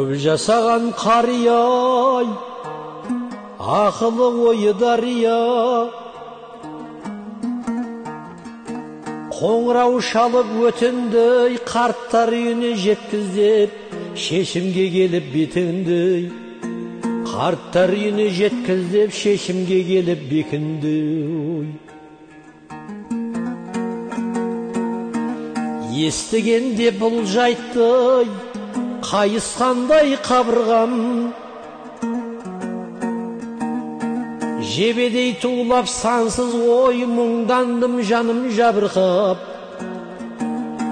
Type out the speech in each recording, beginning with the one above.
Көп жасаған қария, ақылы ойы дария, қоңырау шалып өтінді, қарттар үйіне жеткіз деп, шешімге келіп бетінді. Қарттар үйіне жеткіз деп, шешімге келіп бекінді. Естігенде бұл жайтты, қайысқандай қабырғам, жебедей тулап сансыз ой, мұңдандым жаным жабырқап.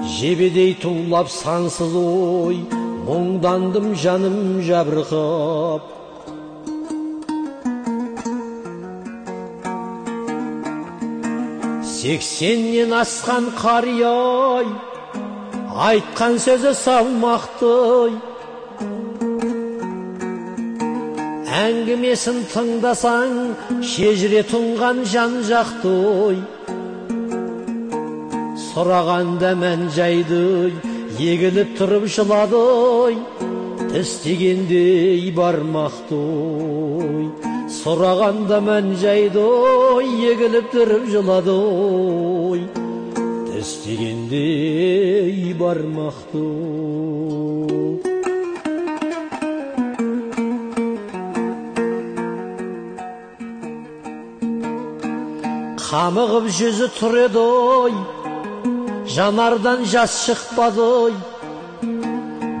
Жебедей тулап сансыз ой, мұңдандым жаным жабырқап. 80-нен асқан қария, айтқан сөзі салмақты, әңгімесін тыңдасаң, шежіре тұнған жан жақты. Сұрағанда мән жайды, егіліп тұрып жылады, тістегендей бармақты. Сұрағанда мән жайды, егіліп тұрып жылады, тістегендей бармақты. Қамығып жүзі тұр еді, жанардан жас шықпады,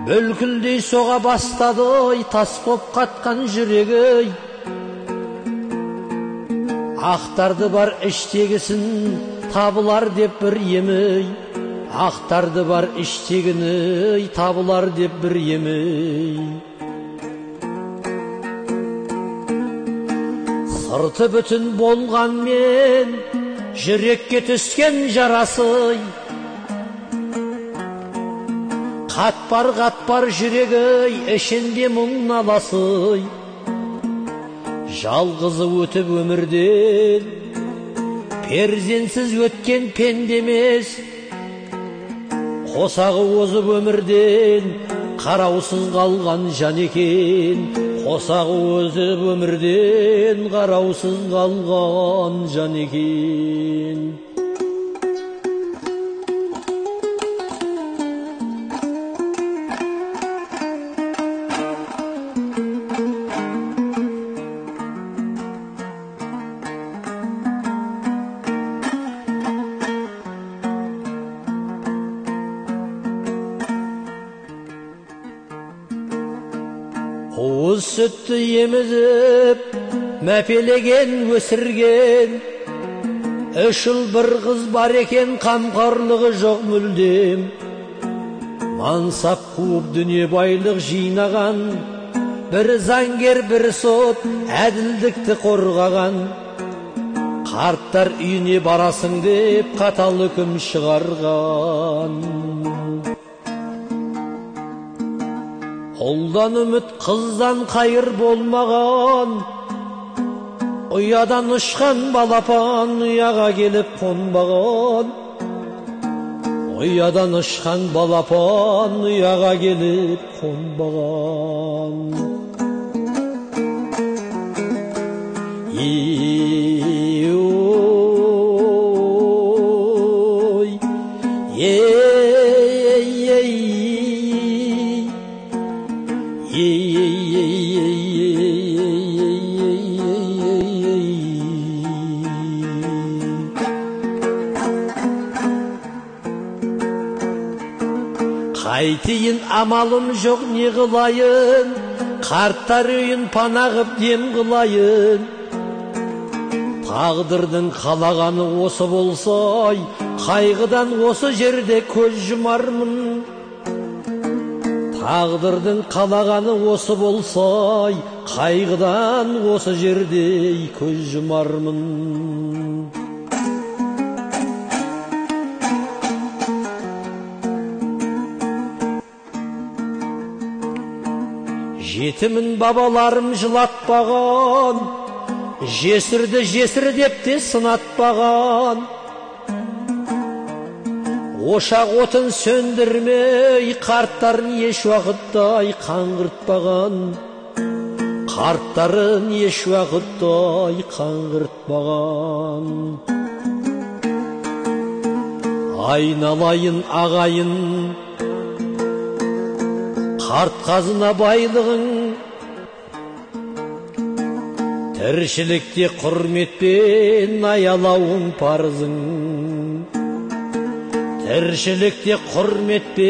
бүлкілдей соға бастады, тас боп қатқан жүрегі. Ақтарды бар іштегісін, табылар деп бір емей, ақтарды бар іштегіні, табылар деп бір емей. Сырты бүтін болғанмен, жүрекке түскен жарасы, қатпар-қатпар жүрегі, ішінде мұң наласы. Жалғызы өтіп өмірден, перзенсіз өткен пенде емес, қосағы озып өмірден, қараусыз қалған жан екен. Қосағы озып өмірден, қараусыз қалған жан екен. Уыз сүтті емізіп, мәпелеген өсірген, үш ұл бір қыз бар екен, қамқорлығы жоқ мүлдем. Мансап қуып дүние байлық жинаған, бір заңгер, бір сот, әділдікті қорғаған. Қарттар үйіне барасың деп, қатал үкім шығарған. Ұлдан үміт, қыздан қайыр болмаған, ұядан ұшқан балапан ұяға келіп қонбаған. Ұядан ұшқан балапан ұяға келіп қонбаған. Ой, ей, ей, қайтейін, амалым жоқ, не қылайын, қарттар үйін пана қып дем қылайын. Тағдырдың қалағаны осы болса, қайғыдан осы жерде көз жұмармын. Тағдырдың қалағаны осы болса, қайғыдан осы жерде көз жұмармын. Жетімін бабаларым жылатпаған, жесірді жесір деп те сынатпаған. Ошақ отын сөндірмей, қарттарын еш уақыттай қаңғыртпаған. Қарттарын еш уақыттай қаңғыртпаған. Айналайын ағайын, қарт қазына байлығың, тіршілікте құрметпен аялауың парызың. Тіршілікте құрметпен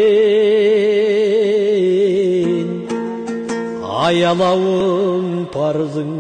аялауың парызың.